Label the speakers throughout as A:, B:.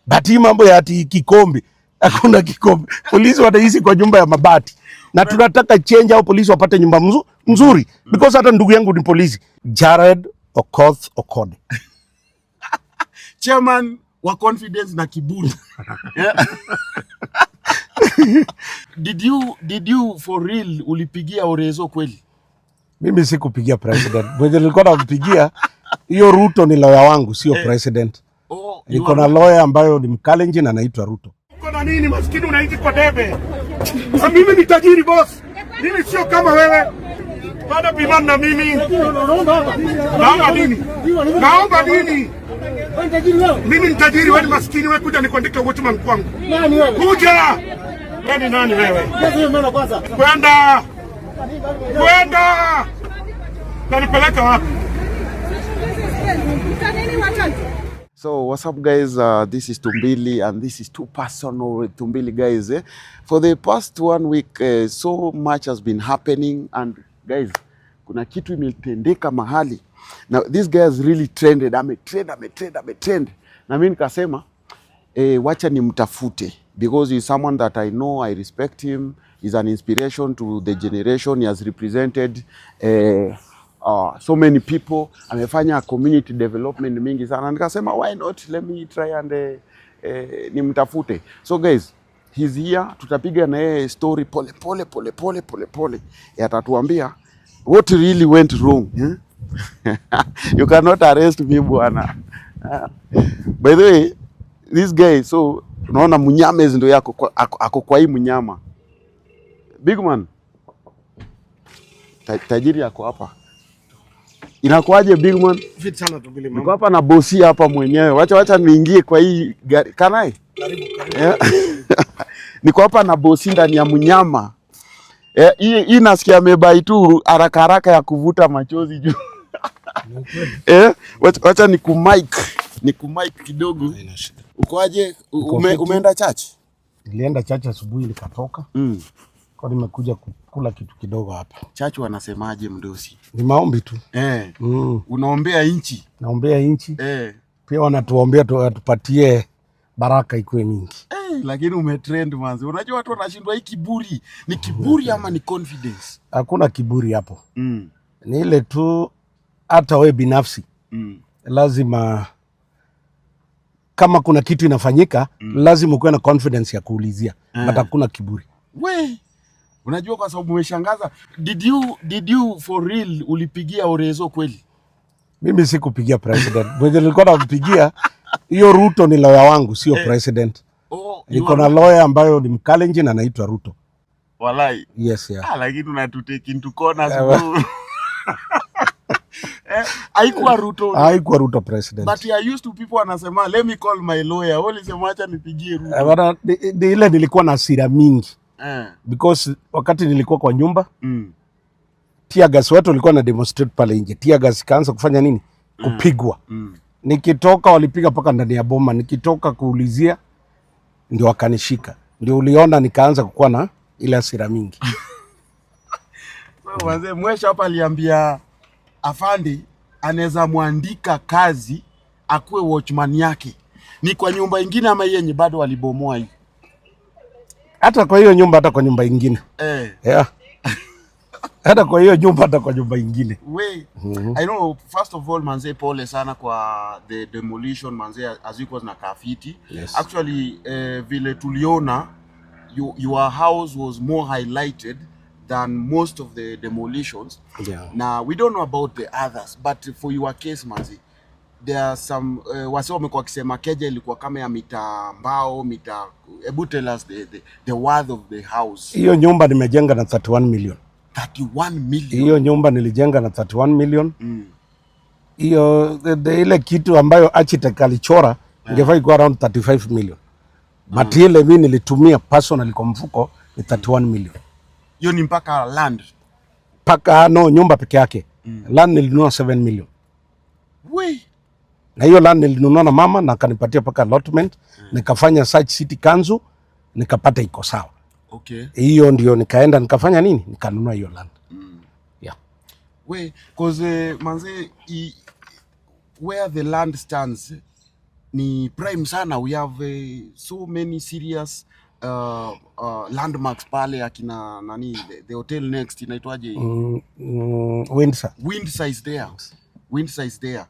A: But hii mambo ya ati kikombe, hakuna kikombe. Polisi wanaishi kwa nyumba ya mabati na tunataka change au polisi wapate nyumba mzuri because hata ndugu yangu ni polisi. Jared Okoth Okode.
B: Chairman wa confidence na kiburi. Yeah. Did you for real ulipigia Orezo kweli?
A: Mimi sikupigia president. Mwenye nilikuwa nampigia hiyo Ruto ni lawyer wangu, sio president.
B: Oh, you
A: Niko
B: are
A: na lawyer ambayo ni Mkalenjin anaitwa Ruto.
C: Uko na nini maskini, unaishi kwa debe? Na mimi ni tajiri, boss. Mimi sio kama wewe. Bado pimana na mimi. Naomba nini? Naomba nini? Mimi ni tajiri, wewe ni maskini, wewe kuja nikuandike watchman kwangu. Kuja. Wewe ni nani wewe? Kwenda. Kwenda. Nanipeleka wapi?
B: So what's up, guys? This is Tumbili and this is Too Personal with Tumbili, guys. Eh? For the past one week, so much has been happening and, guys, kuna kitu imetendeka mahali. Now this guy has really trended. Ametrend, ametrend, ametrend. Na mimi nikasema, wacha nimtafute because he's someone that I know, I respect him. He's an inspiration to the generation. He has represented so many people. Amefanya community development mingi sana. Nikasema, why not, let me try and nimtafute. So guys, he's here. Tutapiga na yeye story pole pole pole pole pole pole. Atatuambia what really went wrong. Eh? You cannot arrest me, bwana. By the way, this guy, so unaona Munyamez ndo yako ako kwa hii mnyama. Big man. Tajiri ako hapa. Inakuwaje, big man?
C: Fit sana, Tumbili,
B: Niko
C: mama.
B: hapa na bosi hapa mwenyewe. Wacha niingie kwa hii gari. Can I?
C: Karibu, karibu.
B: Yeah. Niko hapa na bosi ndani ya mnyama. Eh, hii nasikia amebuy tu haraka haraka ya kuvuta machozi juu. Eh, wacha nikumic kidogo.
A: Haina shida.
B: Ukoaje?
A: Uko fiti?
B: Umeenda church?
A: Nilienda church asubuhi nikatoka. Kwa nimekuja kukula kitu kidogo hapa.
B: Church wanasemaje, mdosi?
A: Ni maombi tu.
B: Unaombea nchi.
A: Naombea nchi. Pia wanatuombea atupatie baraka ikuwe mingi.
B: Eh, lakini umetrend, manzi. Unajua watu wanashindwa hii kiburi. Ni kiburi ama ni confidence?
A: Hakuna kiburi hapo. Ni ile tu hata we binafsi lazima kama kuna kitu inafanyika lazima ukuwe na confidence ya kuulizia, but hakuna kiburi.
B: We, unajua kwa sababu umeshangaza. Did you for real ulipigia Orezo kweli?
A: Mimi sikupigia president. Mwenye nilikuwa nampigia hiyo Ruto ni lawyer wangu, sio president.
B: Oh, you
A: Niko
B: are
A: na lawyer ambayo ni Mkalenjin anaitwa Ruto.
B: Walai.
A: Yes, yeah.
B: Ah, lakini unatutake into corners, bro. Eh, haikuwa Ruto.
A: Haikuwa Ruto president.
B: But you are used to people wanasema, "Let me call my lawyer." Wewe ulisema, "Acha nipigie Ruto."
A: Eh, bana, ni ile nilikuwa na hasira mingi because wakati nilikuwa kwa nyumba, tear gas, watu walikuwa na demonstrate pale nje, tear gas ikaanza kufanya nini? Kupigwa. Nikitoka walipiga mpaka ndani ya boma. Nikitoka kuulizia ndio wakanishika, ndio uliona nikaanza kukuwa na ile hasira mingi.
B: So, wazee, Mwesha hapa aliambia afande anaweza mwandika kazi akuwe watchman yake. Ni kwa nyumba ingine ama hii yenye bado walibomoa hii?
A: Hata kwa hiyo nyumba, hata kwa nyumba ingine. Yeah. Hata kwa hiyo nyumba, hata kwa nyumba ingine.
B: We, I know, first of all, manze, pole sana kwa the demolition, manze, hazikuwa zinakaa fiti. Actually, vile tuliona your house was more highlighted than most of the demolitions. Now we don't know about the others, but for your case, manze, there are some wase wamekuwa wakisema keja ilikuwa kama ya mita mbao mita. Hebu tell us the worth of the house.
A: Hiyo nyumba nimejenga na 31 million.
B: 31 million?
A: Hiyo nyumba nilijenga na 31 million. Hiyo ile kitu ambayo architect alichora ingefai kuwa around 35 million. But ile mi nilitumia personally kwa mfuko ni 31 million.
B: Hiyo ni mpaka land?
A: Paka no, nyumba peke yake. Land nilinunua 7 million.
B: We.
A: Na hiyo land nilinunua na mama na akanipatia paka allotment. Nikafanya search city council, nikapata iko sawa. Hiyo ndio nikaenda nikafanya nini? Nikanunua hiyo land. Yeah.
B: We, 'cause manze, where the land stands Ni prime sana. We have so many serious landmarks pale, akina nani, the hotel next inaitwaje?
A: Windsor.
B: Windsor is there. Windsor is there.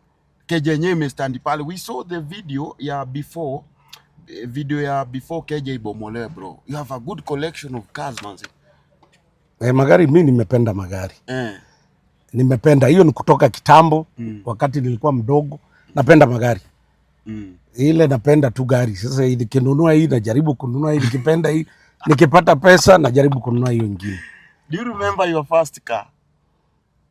B: Keja yenyewe imestand pale. We saw the video ya before, video ya before keja ibomolewe, bro. You have a good collection of cars, manze.
A: Eh, magari, mi nimependa magari. Nimependa hiyo ni kutoka kitambo. Wakati nilikuwa mdogo napenda magari. Ile napenda tu gari. Sasa hii nikinunua hii, najaribu kununua hii, nikipenda hii, nikipata pesa najaribu kununua hiyo ingine.
B: Do you remember your first car?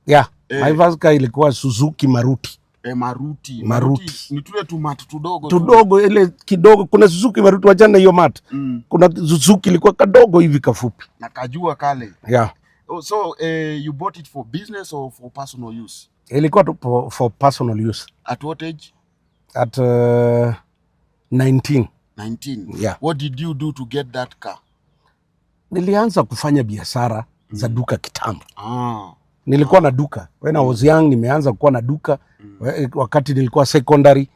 A: Yeah, my first car ilikuwa Suzuki Maruti.
B: Eh, Maruti.
A: Maruti.
B: Ni tule tumatu tudogo tu.
A: Tudogo, ile kidogo. Kuna Suzuki Maruti, wachana hiyo mat. Kuna Suzuki ilikuwa kadogo hivi, kafupi.
B: Na kajua kale.
A: Yeah.
B: Oh, so you bought it for business or for personal use?
A: Ilikuwa tu for personal use.
B: At what age?
A: At 19.
B: 19.
A: Yeah.
B: What did you do to get that car?
A: Nilianza kufanya biashara za duka kitambo. Nilikuwa na duka when I was young. Nimeanza kuwa na duka wakati nilikuwa secondary.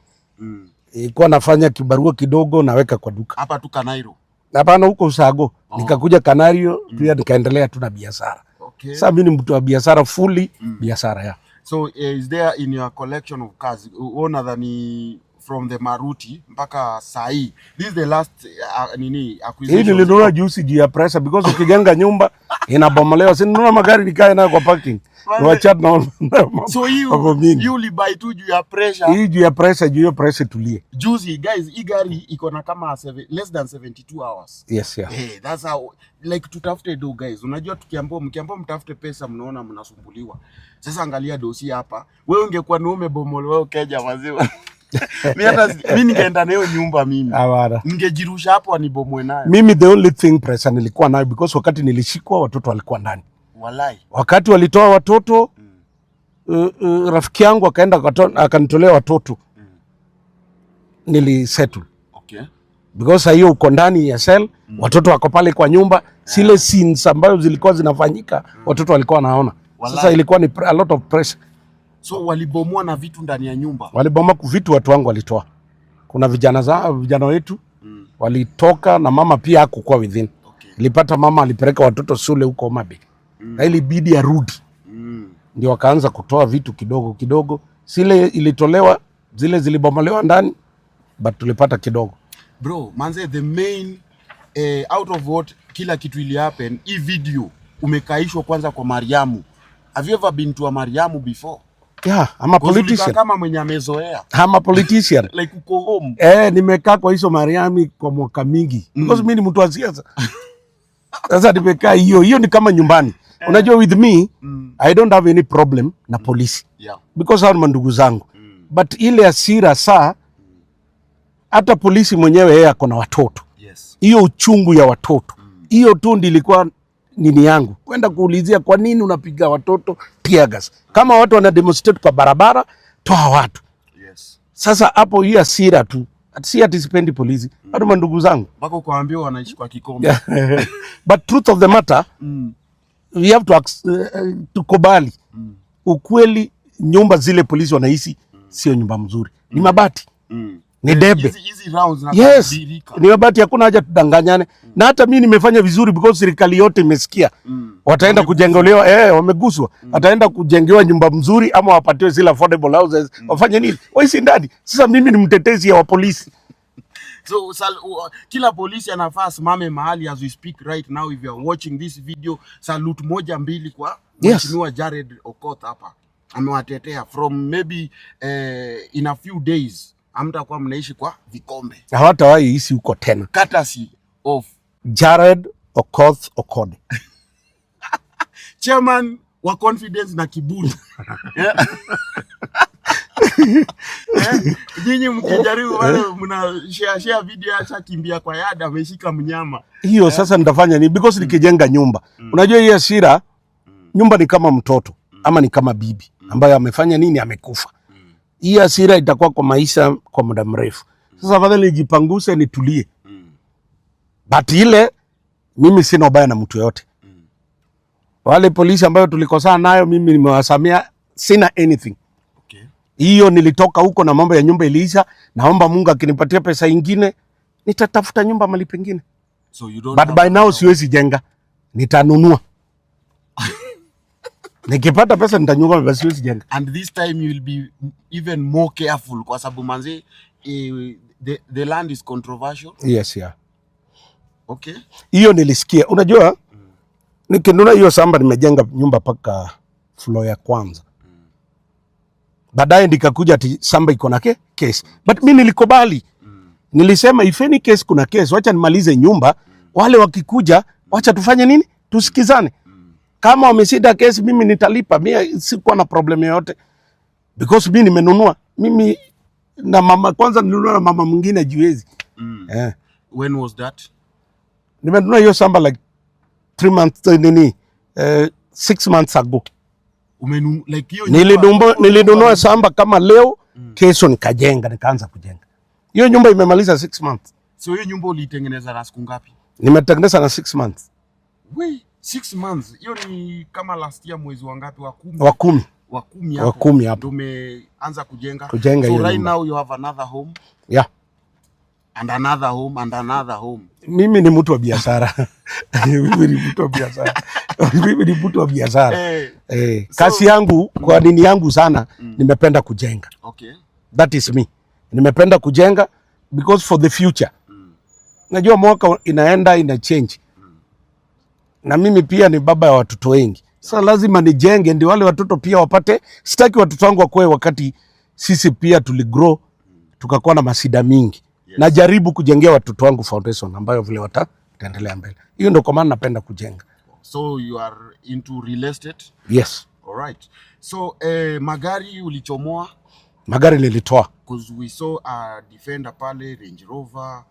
A: Ilikuwa nafanya kibarua kidogo, naweka kwa duka.
B: Hapa tu Kanairo?
A: Hapana, huko Ushago. Nikakuja Kanairo pia, nikaendelea tu na biashara. Sasa mimi ni mtu wa biashara, fully biashara ya
B: So is there in your collection of cars, unadhani from the Maruti mpaka sahi, this is the last nini
A: Hii
B: acquisition?
A: nilinunua juzi juu ya pressure, because ukijenga nyumba inabomolewa. Si ninunua magari nikae nayo kwa parking, niwachane na
B: So hii
A: mambo mingi.
B: Hii ulibuy tu juu ya pressure?
A: Hii juu ya pressure, juu hiyo pressure tulie.
B: Juzi, guys, hii gari iko na kama less than 72 hours.
A: Yes, yeah.
B: Hey, that's how, like, tutafute do, guys. Unajua tukiambiwa, mkiambiwa mtafute pesa, mnaona mnasumbuliwa. Sasa angalia dosi hapa. Wewe ungekuwa ni umebomolewa ukeja maziwa. Mimi hata mimi ningeenda nayo nyumba mimi.
A: Hapana.
B: Ningejirusha hapo anibomoe nayo.
A: Mimi the only thing pressure nilikuwa nayo, because wakati nilishikwa watoto walikuwa ndani.
B: Walai.
A: Wakati walitoa watoto, rafiki yangu akaenda akanitolea watoto, nilisettle. Because saa hiyo uko ndani ya cell, watoto wako pale kwa nyumba, zile scenes ambayo zilikuwa zinafanyika, watoto walikuwa wanaona.
B: Walai.
A: Sasa ilikuwa ni a lot of pressure.
B: So walibomoa na vitu ndani ya nyumba?
A: Walibomoa vitu, watu wangu walitoa. Kuna vijana wetu walitoka na mama pia hakukuwa within. Ilipata mama alipeleka watoto shule huko Homa Bay. Na ilibidi arudi. Ndio wakaanza kutoa vitu kidogo kidogo. Zile ilitolewa, zile zilibomolewa ndani, but tulipata kidogo.
B: Bro, manze, the main out of what kila kitu ili happen, hii video umekaishwa kwanza kwa Mariamu. Have you ever been to a Mariamu before?
A: Yeah, I'm a
B: 'Cause ulikaa
A: politician.
B: kama mwenye amezoea.
A: I'm a politician.
B: Like uko home.
A: Eh, nimekaa kwa hizo Mariami kwa mwaka mingi. Because mimi ni mtu wa siasa. Sasa nimekaa hiyo, hiyo ni kama nyumbani. Unajua, with me, I don't have any problem na polisi. Because hao ni mandugu zangu. But ile hasira saa hata polisi mwenyewe yeye ako na watoto. Hiyo uchungu ya watoto. Hiyo tu ndio ilikuwa nini yangu. Kwenda kuulizia kwa nini unapiga watoto tear gas. Kama watu wana demonstrate kwa barabara, toa watu. Sasa hapo hii hasira tu. Si ati sipendi polisi. Bado mandugu zangu.
B: Mpaka ukaambiwa wanaishi kwa kikombe.
A: But truth of the matter, we have to tukubali ukweli, nyumba zile polisi wanaishi sio nyumba mzuri, ni mabati, ni debe.
B: Hizi rounds na
A: Yes,
B: birika.
A: ni mabati, hakuna haja tudanganyane. Na hata mimi nimefanya vizuri because serikali yote imesikia. Wataenda kujengolewa, wameguswa. Wataenda kujengewa nyumba mzuri ama wapatiwe zile affordable houses. Wafanye nini? Waishi ndani. Sasa mimi ni mtetezi wa polisi.
B: So kila polisi anafaa asimame mahali as we speak right now. If you are watching this video, salute moja mbili kwa Mheshimiwa Jared Okoth hapa. Amewatetea from maybe in a few days hamtakuwa mnaishi kwa vikombe.
A: Hawatawahi ishi huko tena.
B: Courtesy of
A: Jared Okoth Okode.
B: Chairman wa confidence na kiburi. Yeah. Nyinyi mkijaribu wale mna share share video, ashakimbia kwa yada, ameshika mnyama.
A: Hiyo sasa nitafanya nini? Because nikijenga nyumba, unajua hii hasira, nyumba ni kama mtoto ama ni kama bibi ambayo amefanya nini, amekufa. Hii hasira itakuwa kwa maisha kwa muda mrefu. Sasa afadhali nijipanguse nitulie. But ile mimi sina ubaya na mtu yoyote. Wale polisi ambayo tulikosana nayo, mimi nimewasamea, sina anything. Hiyo nilitoka huko na mambo ya nyumba iliisha. Naomba Mungu akinipatia pesa ingine nitatafuta nyumba mahali pengine.
B: So you don't
A: But
B: have
A: by now siwezi jenga, nitanunua. Nikipata pesa nitanunua, but siwezi jenga.
B: And this time you will be even more careful kwa sababu manze, the land is controversial.
A: Yes, yeah.
B: Okay.
A: Hiyo nilisikia. Unajua, nikinunua hiyo shamba nimejenga nyumba mpaka floor ya kwanza. Baadaye nikakuja ati shamba iko na case. But mi nilikubali. Nilisema if any case kuna case, wacha nimalize nyumba, wale wakikuja wacha tufanye nini? Tusikizane. Kama wameshinda kesi mimi nitalipa. Mimi sikuwa na problem yoyote. Because mimi nimenunua. Mimi na mama kwanza nilinunua na mama mwingine jiwezi. Eh.
B: When was that?
A: Nimenunua hiyo shamba like 3 months, nini, 6 months ago.
B: Like hiyo
A: Nilinunua shamba kama leo, kesho nikajenga, nikaanza kujenga. Hiyo nyumba imemaliza 6 months.
B: So hiyo nyumba ulitengeneza na siku ngapi?
A: Nimetengeneza na 6 months.
B: We, 6 months. Hiyo ni kama last year mwezi wa ngapi? Wa 10?
A: Wa 10.
B: Wa 10
A: Wa
B: hapo.
A: 10 hapo.
B: Ndio umeanza kujenga.
A: Kujenga
B: So
A: hiyo
B: right
A: nyumba.
B: Now you have another home and another home and another home.
A: Mimi ni mtu wa biashara. Mimi ni mtu wa biashara. Mimi ni mtu wa biashara.
B: Eh,
A: Kazi yangu kwa nini yangu sana nimependa kujenga. That is me. Nimependa kujenga because for the future. Najua mwaka inaenda ina change. Na mimi pia ni baba ya watoto wengi. Sasa lazima nijenge ndio wale watoto pia wapate. Sitaki watoto wangu wakoe wakati sisi pia tuligrow tukakuwa na mashida mingi. Najaribu kujengea watoto wangu foundation ambayo vile wataendelea mbele. Hiyo ndio kwa maana napenda kujenga.
B: So you are into real estate?
A: Yes.
B: All right. So magari ulichomoa?
A: Magari nilitoa.
B: Because we saw a Defender pale, Range Rover,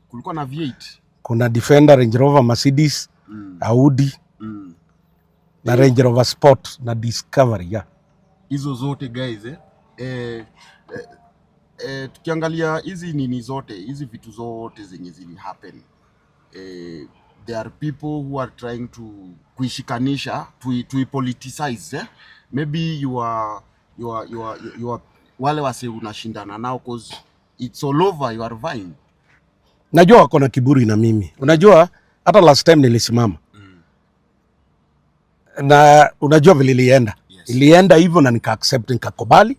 B: kulikuwa na V8.
A: Kuna Defender, Range Rover, Mercedes, Audi na Range Rover Sport na Discovery, yeah.
B: Hizo zote guys, eh? Tukiangalia hizi nini zote, hizi vitu zote zenye zili happen, there are people who are trying to kuishikanisha, tuipoliticize, eh? Maybe you are wale wase unashindana nao, cause it's all over, you are vying.
A: Najua wako na kiburi na mimi. Unajua hata last time nilisimama na unajua vile ilienda. Ilienda hivyo na nika accept, nikakubali,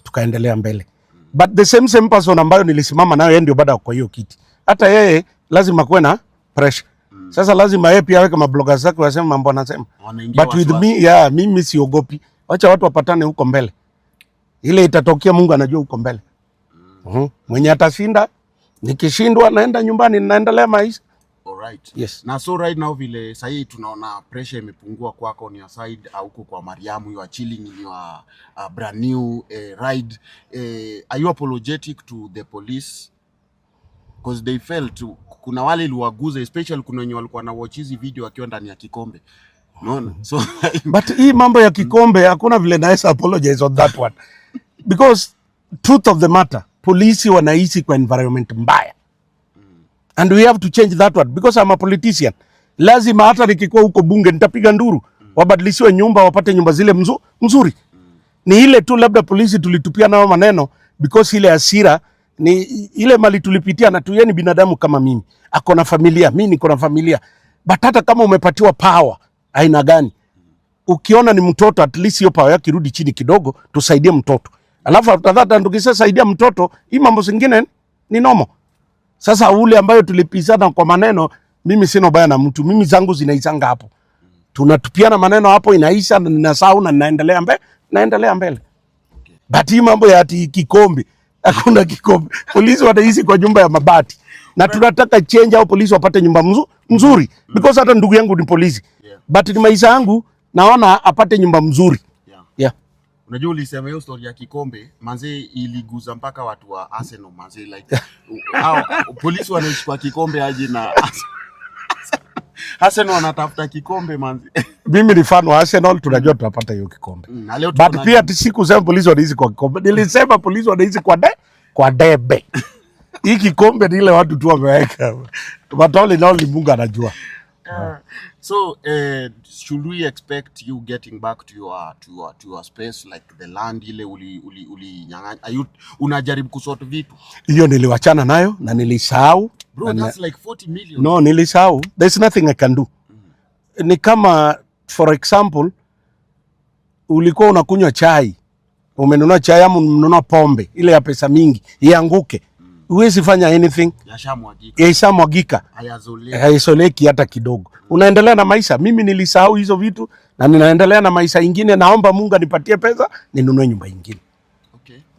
A: tukaendelea mbele. But the same same person ambayo nilisimama nayo, yeye ndio bado kwa hiyo kiti. Hata yeye lazima kuwe na pressure. Sasa lazima yeye pia aweke mabloggers zake waseme mambo anasema.
B: Wanaingia
A: But with
B: wasiwasi.
A: me, yeah, mimi siogopi. Wacha watu wapatane huko mbele. Ile itatokea Mungu anajua huko mbele. Mwenye atashinda, nikishindwa naenda nyumbani, naendelea maisha.
B: Alright.
A: Yes.
B: Na so right now vile sahii tunaona pressure imepungua kwako on your side, huko kwa Mariamu you are chilling in your brand new ride. Are you apologetic to the police? Because they felt kuna wale iliwaguza, especially kuna wenye walikuwa na watch hizi video wakiwa ndani ya kikombe. Unaona? So
A: But hii mambo ya kikombe hakuna vile naweza apologize on that one. Because truth of the matter, polisi wanaishi kwa environment mbaya. And we have to change that one because I'm a politician. Lazima hata nikikuwa huko bunge nitapiga nduru. Wabadilishiwe nyumba, wapate nyumba zile mzuri. Ni ile tu labda polisi tulitupia nao maneno because ile hasira ni ile mali tulipitia, na tu yeye ni binadamu kama mimi, ako na familia, mimi niko na familia. But hata kama umepatiwa power aina gani, ukiona ni mtoto, at least hiyo power yake irudi chini kidogo, tusaidie mtoto. Alafu after that tukishasaidia mtoto, hii mambo zingine ni normal. Sasa ule ambayo tulipizana kwa maneno, mimi sina ubaya na mtu, mimi zangu zinaisanga hapo, tunatupiana maneno hapo, inaisha na ninasahau na ninaendelea mbele, naendelea mbele. But hii mambo ya ati kikombe, hakuna kikombe. Polisi wanaishi kwa nyumba ya mabati na tunataka change au polisi wapate nyumba mzuri because hata ndugu yangu ni polisi but ni maisha yangu naona apate nyumba mzuri. Yeah.
B: Unajua ulisema hiyo story ya kikombe manze iliguza mpaka watu wa Arsenal manze, like hao polisi wanaishi kwa kikombe aje na Arsenal wanatafuta kikombe manze.
A: Mimi ni fan wa Arsenal, tunajua tutapata hiyo kikombe.
B: Na leo tuko
A: But
B: na
A: pia sikusema polisi wanaishi kwa kikombe, nilisema polisi wanaishi kwa debe. Hii kikombe ni ile watu tu wameweka. But all in all, Mungu anajua.
B: So should we expect you getting back to your space, like the land ile uli nyang'anya? Are you unajaribu kusort vitu?
A: Hiyo niliwachana nayo na nilisahau.
B: Bro,
A: Na
B: that's like 40 million.
A: No, nilisahau. There's nothing I can do. Ni kama, for example, ulikuwa unakunywa chai, umenunua chai ama umenunua pombe ile ya pesa mingi, ianguke, huwezi fanya anything.
B: Yashamwagika.
A: Ishamwagika.
B: Hayazoleki.
A: Haisoleki hata kidogo. Unaendelea na maisha. Mimi nilisahau hizo vitu na ninaendelea na maisha ingine. Naomba Mungu anipatie pesa ninunue nyumba ingine.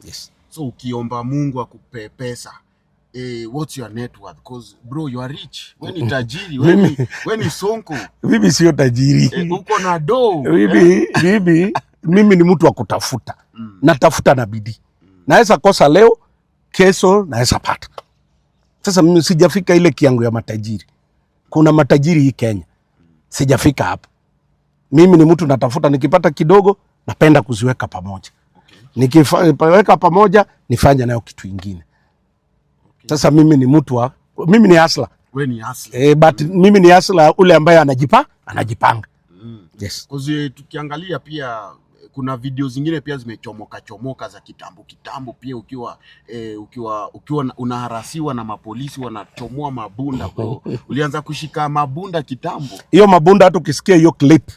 A: Yes.
B: So ukiomba Mungu akupe pesa, what's your net worth? 'Cause bro, you are rich. We ni tajiri, we ni sonko.
A: Mimi sio tajiri.
B: Uko na do.
A: Mimi ni mtu wa kutafuta. Natafuta na bidii. Naweza kosa leo, kesho naweza pata. Sasa mimi sijafika ile kiwango ya matajiri. Kuna matajiri hii Kenya, sijafika hapo. Mimi ni mtu natafuta, nikipata kidogo napenda kuziweka pamoja. Nikiweka pamoja nifanye nayo kitu ingine. Sasa mimi ni mtu wa, mimi ni hustler.
B: We ni hustler.
A: But mimi ni hustler ule ambaye anajipanga. Yes.
B: 'Cause tukiangalia pia kuna video zingine pia zimechomoka chomoka za kitambo kitambo pia ukiwa unaharasiwa na mapolisi wanachomoa mabunda, bro. Ulianza kushika mabunda kitambo.
A: Hiyo mabunda, hata ukisikia hiyo clip,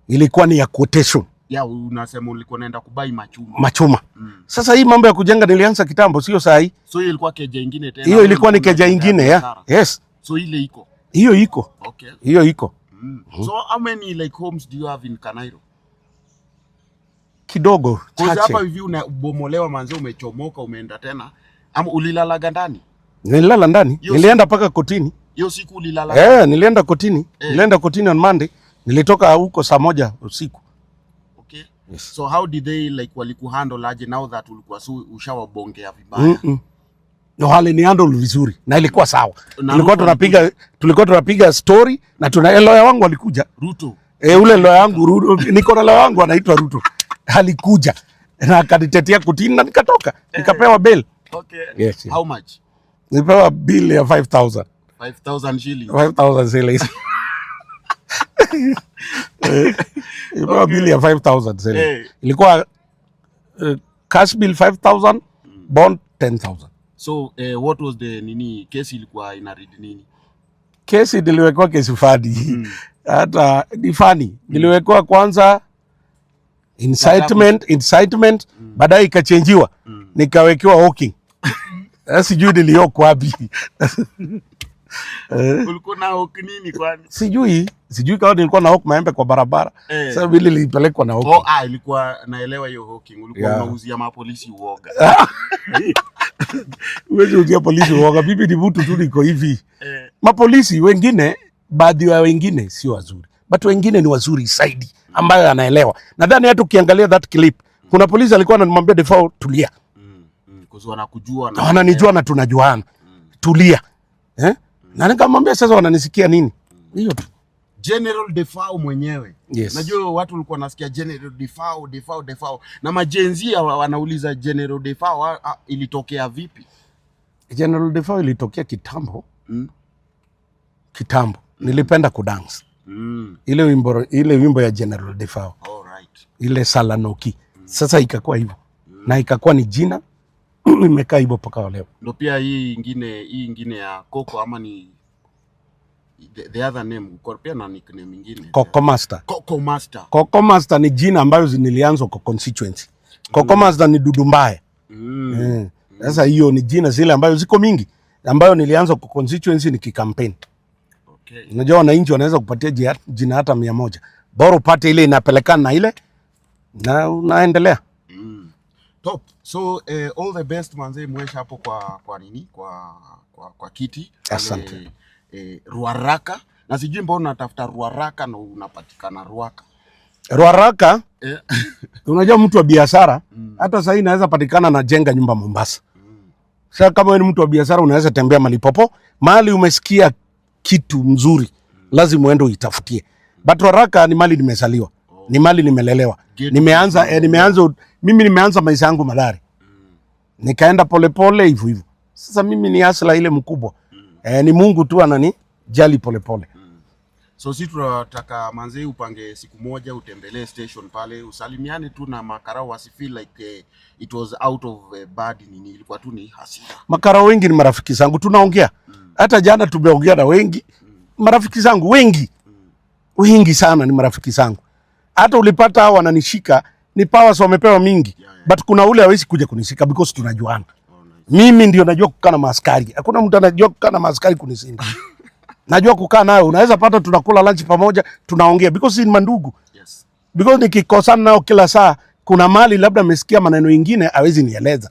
A: ilikuwa ni ya quotation.
B: Ya, unasema ulikuwa unaenda kubuy machuma.
A: Machuma. Sasa hii mambo ya kujenga nilianza kitambo, sio saa hii.
B: So hiyo ilikuwa keja ingine tena.
A: Hiyo ilikuwa ni
B: Ulikuwa
A: keja
B: unajenga
A: ingine ya.
B: biashara.
A: Yes.
B: So ile iko.
A: Hiyo iko. Hiyo iko.
B: So how many like homes do you have in Kanairo?
A: Kidogo.
B: 'Cause
A: chache.
B: hapa hivi unabomolewa manze, umechomoka, umeenda tena. Ama ulilalaga ndani?
A: Nililala ndani. Nilienda mpaka kotini.
B: Hiyo siku ulilala?
A: Eh, nilienda kotini. Nilienda kotini on Monday. Nilitoka huko saa 1 usiku. Yes.
B: So how did they like walikuhandle aje now that ulikuwa so ushawabongea vibaya?
A: No, walinihandle vizuri na ilikuwa sawa.
B: Na
A: Tulikuwa
B: Ruto?
A: Tulikuwa tunapiga story na tuna lawyer wangu alikuja.
B: Ruto.
A: Eh, ule lawyer wangu Ruto, niko na lawyer wangu anaitwa Ruto. Alikuja na akanitetea kotini na nikatoka. Nikapewa bail. Yes.
B: How much?
A: Nilipewa bill ya 5000.
B: 5000 shillings.
A: 5000 shillings. Nilipewa bill ya 5000 shillings. Ilikuwa cash bill 5000, bond 10,000.
B: So what was the nini, kesi ilikuwa ina read nini?
A: Kesi niliwekewa kesi funny. Hata ni funny. Niliwekewa kwanza incitement, baadaye ikachenjiwa. Nikawekewa hawking. Sasa sijui nilihawk wapi.
B: Ulikuwa na hawk nini kwani?
A: Sijui kama nilikuwa na hawk maembe kwa barabara. Sasa vile nilipelekwa na hawking.
B: Oh, ah, ilikuwa naelewa hiyo hawking. Ulikuwa unauzia mapolisi uoga.
A: Huwezi uzia polisi uoga. Mimi ni mtu tu niko hivi. Mapolisi wengine, baadhi ya wengine sio wazuri, but wengine ni wazuri zaidi, ambayo anaelewa. Nadhani hata ukiangalia that clip, kuna polisi alikuwa anamwambia Defao, "Tulia."
B: 'Cause wanakujua na
A: Wananijua na tunajuana, tulia, eh? Na nikamwambia, "Sasa wananisikia nini?" Hiyo tu.
B: General Defao mwenyewe.
A: Yes.
B: Najua watu walikuwa nasikia General Defao, Defao, Defao. Na ma-Gen Z wanauliza General Defao ilitokea vipi?
A: General Defao ilitokea kitambo. Kitambo nilipenda kudance ile wimbo ya General Defao,
B: All right.
A: ile Salanoki. Sasa ikakuwa hivyo na ikakuwa ni jina imekaa hivyo mpaka leo.
B: Ndo pia hii ingine ya Coco ama ni the other name, uko pia na nickname ingine.
A: Coco Master.
B: Coco Master.
A: Coco Master ni jina ambayo nilianza kwa constituency. Coco Master ni dudu mbaya. Sasa hiyo ni jina zile ambayo ziko mingi ambayo nilianza kwa constituency nikikampaign. Unajua wananchi wanaweza kupatia jina hata 100. Bora upate ile inapelekana na ile na unaendelea.
B: Top. So all the best manze, mwesha hapo kwa nini? Kwa kiti. Pale,
A: Asante.
B: Ruaraka. Na sijui mbona unatafuta Ruaraka na unapatikana Ruaka.
A: Ruaraka, unajua mtu wa biashara hata sasa inaweza patikana na jenga nyumba Mombasa. Sasa kama wewe ni mtu wa biashara unaweza tembea mahali popo, mahali umesikia kitu mzuri, lazima uende uitafutie. But Ruaraka ni mahali nimezaliwa, ni mahali nimelelewa. Nimeanza, mimi nimeanza maisha yangu Mathare. Nikaenda polepole hivyo hivyo. Sasa mimi ni hustler ile mkubwa. Ni Mungu tu ananijali polepole.
B: So si tunataka manzee upange siku moja utembelee station pale usalimiane tu na makarao wasi feel like it was out of bad nini, ilikuwa tu ni hasira.
A: Makarao wengi ni marafiki zangu, tunaongea. Hata jana tumeongea na wengi marafiki zangu wengi wengi sana ni marafiki zangu. Hata ulipata hao wananishika ni powers wamepewa mingi, but kuna ule hawezi kuja kunishika because tunajuana.
B: Oh, nice.
A: Mimi ndio najua kukaa na maaskari. Hakuna mtu anajua kukaa na maaskari kunishinda. Najua kukaa nayo, unaweza pata tunakula lunch pamoja, tunaongea because ni mandugu. Because nikikosana nao kila saa, kuna mali labda amesikia maneno ingine hawezi nieleza.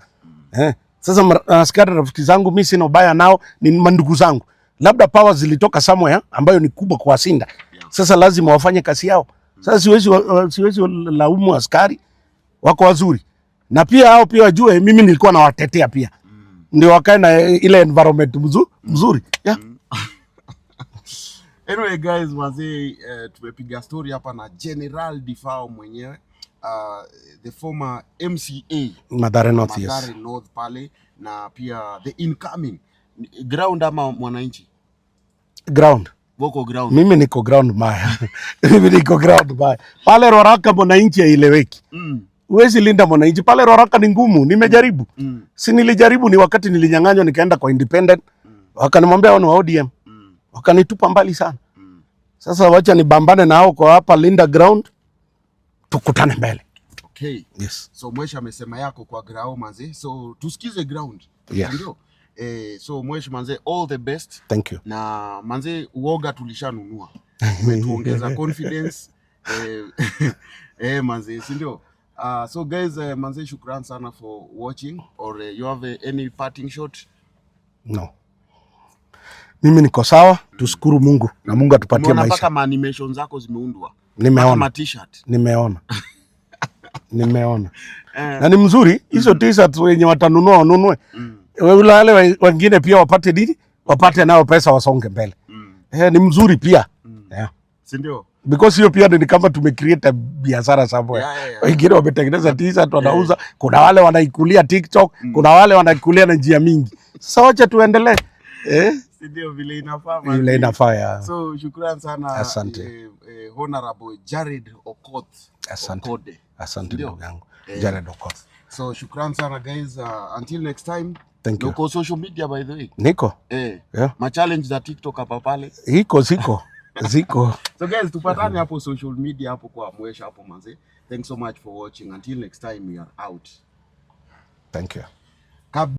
A: Eh, sasa askari rafiki zangu, mi sina ubaya nao, ni mandugu zangu. Labda powers zilitoka somewhere ambayo ni kubwa kuwashinda. Sasa lazima wafanye kazi yao. Sasa siwezi laumu askari, wako wazuri. Na pia hao pia wajue mimi nilikuwa nawatetea pia. Ndio wakae na ile environment mzuri. Yeah.
B: Anyway guys, wazee, tumepiga story hapa na General Defao mwenyewe, the former MCA
A: Mathare North, yes.
B: Mathare North pale na pia the incoming ground ama mwananchi
A: Ground.
B: Woko ground.
A: Mimi niko ground mbaya. Mimi niko ground mbaya. Pale Ruaraka mwananchi haieleweki. Huwezi linda mwananchi pale Ruaraka ni ngumu. Nimejaribu. Si nilijaribu, ni wakati nilinyang'anywa nikaenda kwa independent. Wakanimwambia hao ni wa ODM. Wakanitupa mbali sana. Sasa wacha nibambane na hao kwa hapa Linda ground. Tukutane mbele.
B: Okay.
A: Yes.
B: So Mwesh amesema yako kwa ground manze. So tusikize ground. Ndio. So Mwesh manze, all the best.
A: Thank you.
B: Na manze uoga tulishanunua. Umetuongeza confidence. Manze, si ndio? So guys, manze shukran sana for watching or you have any parting shot?
A: No. Mimi niko sawa, tushukuru Mungu na Mungu atupatie
B: Umeona
A: maisha.
B: mpaka ma animation zako zimeundwa. Mpaka
A: Nimeona.
B: ma t-shirt.
A: Nimeona. Nimeona. Na ni mzuri hizo t-shirts, wenye watanunua wanunue. Wale wengine pia wapate nini? Wapate nao pesa wasonge mbele. Eh, ni mzuri pia. Yeah.
B: Si ndio?
A: Because hiyo pia ni kama tumecreate biashara somewhere.
B: Yeah.
A: Wengine wametengeneza t-shirt wanauza, kuna wale wanaikulia TikTok, kuna wale wanaikulia na njia mingi. Sasa wacha tuendelee. Eh?
B: Si ndio vile inafaa
A: Vile
B: manze.
A: inafaa ya.
B: So shukran sana.
A: Asante.
B: Honorable Jared Okoth.
A: Asante.
B: Okode.
A: Asante
B: Ndio.
A: ndugu yangu. Jared Okoth.
B: So shukran sana guys. Until next time.
A: Thank you.
B: Uko social media by the way?
A: Niko. Yeah.
B: Ma challenge za TikTok hapa pale.
A: Iko ziko. Ziko.
B: So guys, tupatane hapo social media hapo kwa Mwesh hapo manze. Thanks so much for watching. Until next time we are out.
A: Thank you.
B: Kab